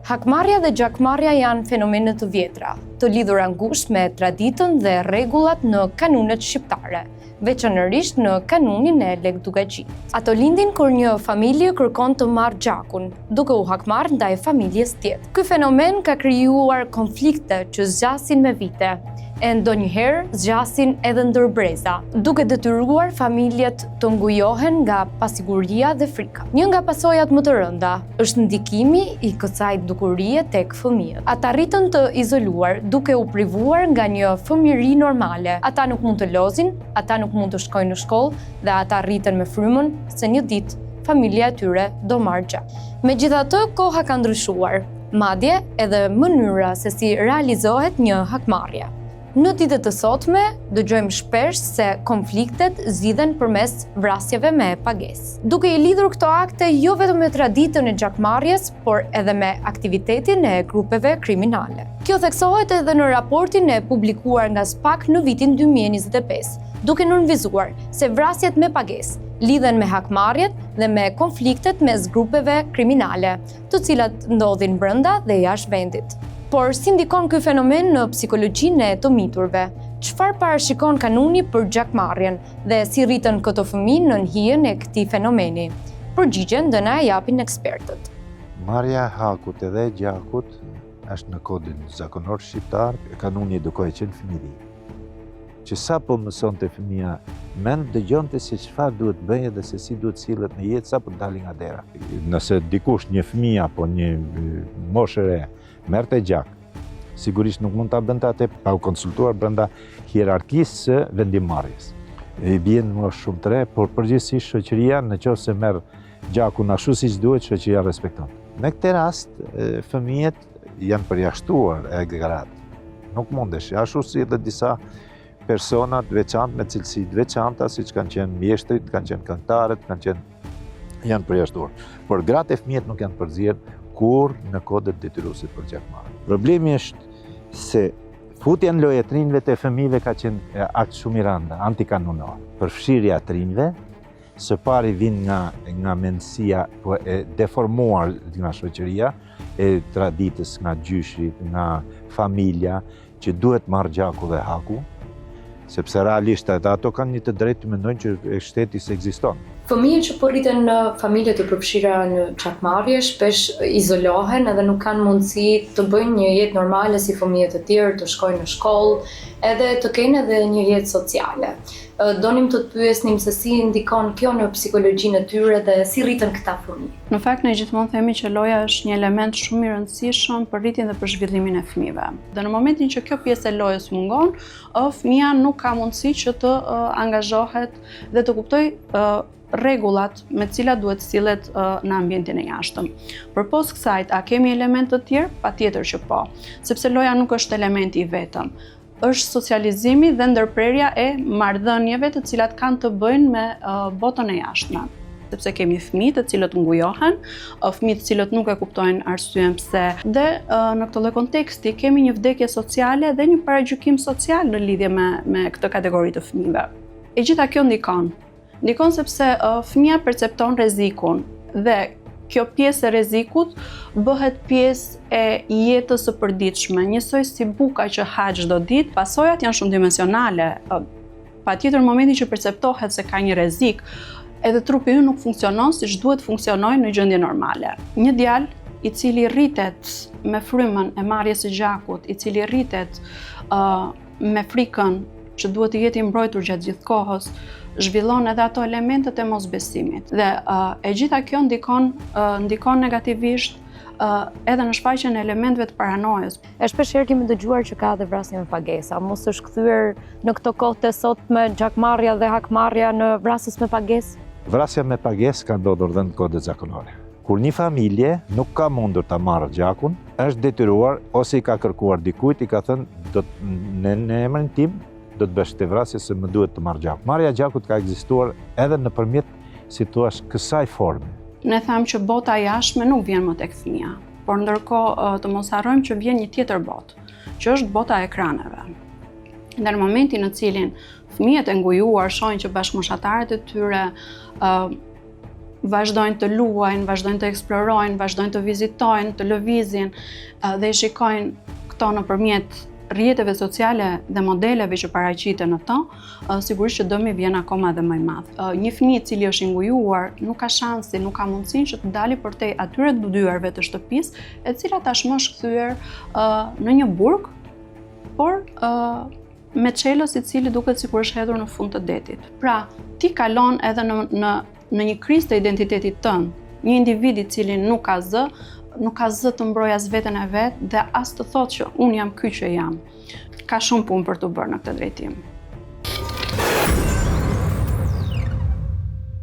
Hakmarrja dhe gjakmarrja janë fenomene të vjetra, të lidhura ngushtë me traditën dhe rregullat në kanunet shqiptare, veçanërisht në kanunin e Lekë Dukagjinit. Ato lindin kur një familje kërkon të marrë gjakun, duke u hakmarrë ndaj familjes tjetër. Ky fenomen ka krijuar konflikte që zgjasin me vite, e ndonjëherë zgjasin edhe ndër breza, duke detyruar familjet të ngujohen nga pasiguria dhe frika. Një nga pasojat më të rënda është ndikimi i kësaj dukurie tek fëmijët. Ata rriten të izoluar, duke u privuar nga një fëmijëri normale. Ata nuk mund të lozin, ata nuk mund të shkojnë në shkollë dhe ata rriten me frymën se një ditë familja e tyre do marrë gjak. Megjithatë, koha ka ndryshuar, madje edhe mënyra se si realizohet një hakmarrje. Në ditët e sotme, dëgjojmë shpesh se konfliktet zgjidhen përmes vrasjeve me pagesë. Duke i lidhur këto akte jo vetëm me traditën e gjakmarrjes, por edhe me aktivitetin e grupeve kriminale. Kjo theksohet edhe në raportin e publikuar nga SPAK në vitin 2025, duke nënvizuar se vrasjet me pagesë lidhen me hakmarrjet dhe me konfliktet mes grupeve kriminale, të cilat ndodhin brenda dhe jashtë vendit. Por si ndikon ky fenomen në psikologjinë e të miturve? Çfarë parashikon kanuni për gjakmarrjen dhe si rriten këto fëmijë nën hijen e këtij fenomeni? Përgjigjen do na e japin ekspertët. Marrja e hakut edhe e gjakut është në kodin zakonor shqiptar, kanuni edukoi që në fëmijëri. Që sapo mësonte fëmija mend, dëgjonte se çfarë duhet të bëjë dhe se si duhet të sillet në jetë sapo të dali nga dera. Nëse dikush, një fëmijë apo një moshë e re, merrte gjak, sigurisht nuk mund ta bënte atë pa u konsultuar brenda hierarkisë së vendimmarrjes. I bie në moshë shumë të re, por përgjithësisht shoqëria në qoftë se merr gjakun ashtu siç duhet, shoqëria respekton. Në këtë rast, fëmijët janë përjashtuar e gratë. Nuk mundesh, ashtu si edhe disa persona të veçantë me cilësi të veçanta, siç kanë qenë mjeshtrit, kanë qenë këngëtarët, kanë qenë janë përjashtuar. Por gratë e fëmijët nuk janë përzier kurrë në kodet detyruese për gjakmarrje. Problemi është se futja në lojë e të rinjve të fëmijëve ka qenë akt shumë i rëndë, antikanunor. Përfshirja e të rinjve Së pari vjen nga nga mendësia po e deformuar nga shoqëria, e traditës, nga gjyshi, nga familja, që duhet marrë gjaku dhe haku, sepse realisht edhe ato kanë një të drejtë të mendojnë që shteti s'ekziston. Fëmijët që po rriten në familje të përfshira në gjakmarrje shpesh izolohen edhe nuk kanë mundësi të bëjnë një jetë normale si fëmijët e tjerë, të shkojnë në shkollë, edhe të kenë edhe një jetë sociale. Donim të të pyesnim se si ndikon kjo në psikologjinë e tyre dhe si rriten këta fëmijë. Në fakt ne gjithmonë themi që loja është një element shumë i rëndësishëm për rritjen dhe për zhvillimin e fëmijëve. Dhe në momentin që kjo pjesë e lojës mungon, fëmija nuk ka mundësi që të angazhohet dhe të kuptojë rregullat me të cilat duhet të sillet në ambientin e jashtëm. Përpos kësaj, a kemi elementë të tjerë? Patjetër që po, sepse loja nuk është elementi i vetëm. është socializimi dhe ndërprerja e marrëdhënieve të cilat kanë të bëjnë me botën e jashtme sepse kemi fëmijë të cilët ngujohen, fëmijë të cilët nuk e kuptojnë arsyen pse dhe në këtë lloj konteksti kemi një vdekje sociale dhe një paragjykim social në lidhje me me këtë kategori të fëmijëve. E gjitha kjo ndikon. Ndikon sepse fëmija percepton rrezikun dhe kjo pjesë e rrezikut bëhet pjesë e jetës së përditshme, njësoj si buka që ha çdo ditë, pasojat janë shumëdimensionale. Patjetër në momentin që perceptohet se ka një rrezik, edhe trupi ynë nuk funksionon siç duhet të funksionojë në gjendje normale. Një djalë i cili rritet me frymën e marrjes së gjakut, i cili rritet uh, me frikën që duhet të jetë i mbrojtur gjatë gjithë kohës, zhvillon edhe ato elementët e mosbesimit. Dhe uh, e gjitha kjo ndikon uh, ndikon negativisht uh, edhe në shfaqjen e elementëve të paranojës. E shpesh herë kemi dëgjuar që ka edhe vrasje me pagesë. Mos është kthyer në këto kohë të sotme gjakmarrja dhe hakmarrja në vrasës me pagesë? Vrasja me pagesë ka ndodhur dhe në kodet zakonore. Kur një familje nuk ka mundur ta marrë gjakun, është detyruar ose i ka kërkuar dikujt, i ka thënë do në, në emrin tim do të bësh këtë vrasje se më duhet të marr gjak. Marrja e gjakut ka ekzistuar edhe nëpërmjet, si thua, kësaj forme. Ne thamë që bota e jashtme nuk vjen më tek fëmija, por ndërkohë të mos harrojmë që vjen një tjetër botë, që është bota e ekraneve. Dhe në momentin në cilin fëmijët e ngujuar shohin që bashkëmoshatarët e tyre uh, vazhdojnë të luajnë, vazhdojnë të eksplorojnë, vazhdojnë të vizitojnë, të lëvizin uh, dhe i shikojnë këto nëpërmjet rrjeteve sociale dhe modeleve që paraqiten në to, uh, sigurisht që dëmi vjen akoma dhe më i madh. Uh, një fëmijë i cili është i ngujuar nuk ka shansin, nuk ka mundësinë që të dali përtej atyre dyerve të shtëpisë, e cila tashmë është kthyer uh, në një burg por uh, me çelës i cili duket sikur është hedhur në fund të detit. Pra, ti kalon edhe në në në një krizë të identitetit tënd, një individ i cili nuk ka zë, nuk ka zë të mbrojë as veten e vet dhe as të thotë që unë jam ky që jam. Ka shumë punë për të bërë në këtë drejtim.